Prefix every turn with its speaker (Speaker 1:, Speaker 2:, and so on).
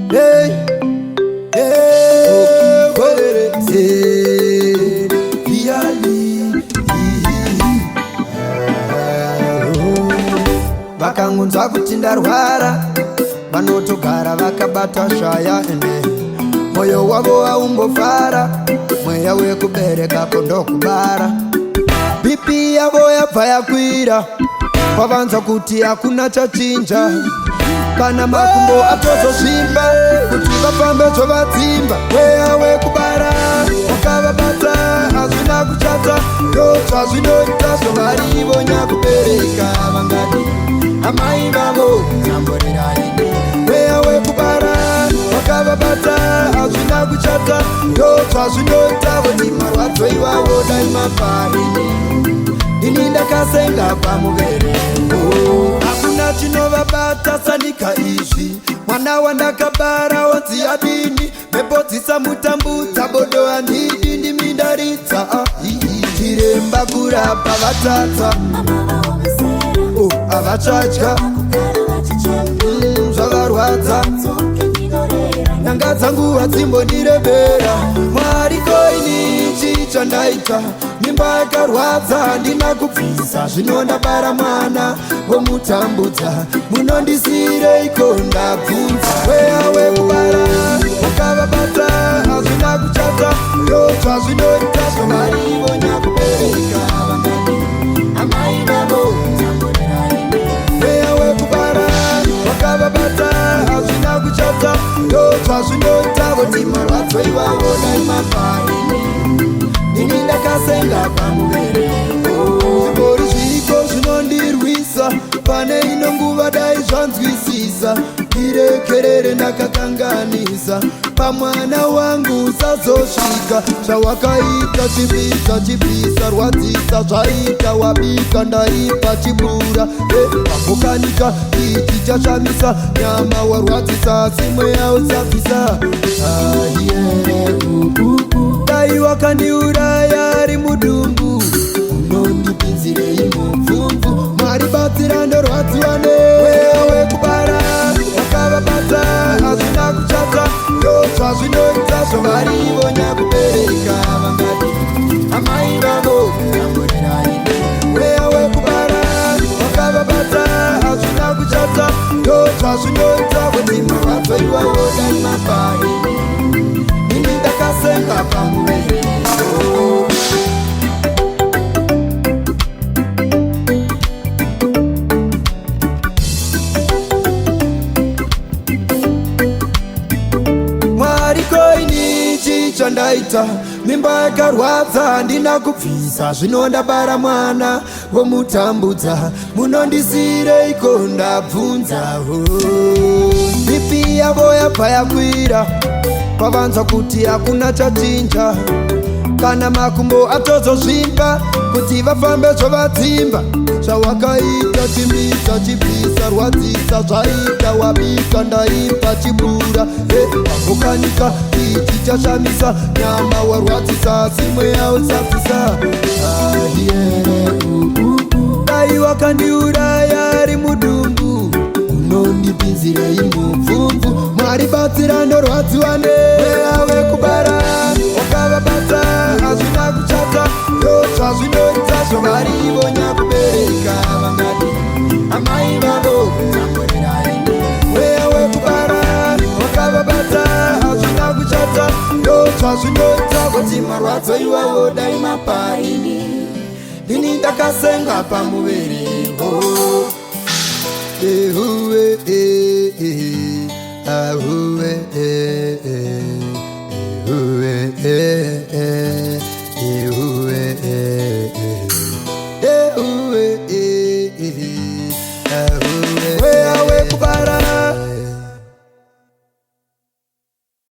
Speaker 1: Hey, hey, hey, Viali. Vakangonzwa kuti ndarwara, vanotogara vakabata shaya, ende mwoyo wavo haumbofara. Mweya wekubereka kondokubara, BP yavo yabva yakwira pavanzwa kuti hakuna chachinja. Kana makumbo atozosvimba kuti vafambe, zvovadzimba. Mweya wekubara wakavabata, hazvina kuchata, ndo zvazvinoita zvovarivo nyakubereka. Vangadi amai vavo tamborerai. Mweya wekubara wakavabata, hazvina kuchata, ndo zvazvinoita kuti marwadzo iwawo dai maparini. Ini ndakasenga pamubereko, hakuna chinovabata sanika izvi. Mwana wandakabara wonzi adini? Mhepo dzisamutambudza, bodo handidi, ndimindaridza. Chiremba kurapa vatadza, oh, havachatya. Zvavarwadza, nyanga dzangu hadzimbondirebera. Mwari, koini chii chandaita? Mimba yakarwadza, handina kubvisa. Zvino ndabara mwana womutambudza, munondisiyireiko? Ndabvunza. Mweya wekubara wakavabata, hazvina kuchata, ndo zvazvinoita zvovarivo nyakubereka. Vangadi amai vavo tamborerai. Mweya wekubara wakavabata, hazvina kuchata, ndo zvazvinoita kuti marwadzo iwawo dai maparini. Ini ndakasenga pamubereko, zvingori zviriko zvinondirwisa pane ino nguva. Dai zvanzwisisa, ndirekerere, ndakakanganisa pamwana wangu. Usazosvika zvawakaita, chibisa chibisa, rwadzisa zvaita, wabika ndaipa chibura. Wambokanika ichi chashamisa, nyama warwadzisa, asi mweya usabvisa. Dai wakandiuraya ari mudumbu, unondipinzirei mubvumvu? Mwari batsira, ndorwadziwa nemweya wekubara wakavabata, hazvina kuchata, ndo zvazvinoita zvovarivo nyakubereka. Vangadi amai vavo tamborerai. Mweya wekubara wakavabata, hazvina kuchata, ndo zvazvinoita kuti marwadzo iwawo dai mapaini. Ini ndakasenga pamubereko. Mwari, koini chii chandaita? Mimba yakarwadza, handina kubvisa. Zvino ndabara mwana womutambudza, munondisiyireiko? Ndabvunza. BP yavo yabva yakwira pavanzwa kuti hakuna chachinja. Kana makumbo atozosvimba kuti vafambe, zvovadzimba. Zvawakaita chimisa chibisa, rwadzisa zvaita, wabika ndaipa chibura. Wambokanika ichi chashamisa, nyama warwadzisa, asi mweya usabvisa. Dai wakandiuraya ari mudumbu, unondipinzirei mubvumvu? Mwari batsira, ndorwadziwa nemweya wekubara wakavabata, hazvina kuchata, ndo zvazvinoita zvovarivo nyakubereka. Vangadi amai vavo tamborerai. Mweya wekubara wakavabata, hazvina kuchata, ndo zvazvinoita kuti marwadzo iwawo dai mapaini. Ndini ndakasenga pamubereko. Ehuwe eh, eh, ahuwe eh, eh, ehuwe eh, eh, ehuwe eh, eh, ehuwe eh, eh.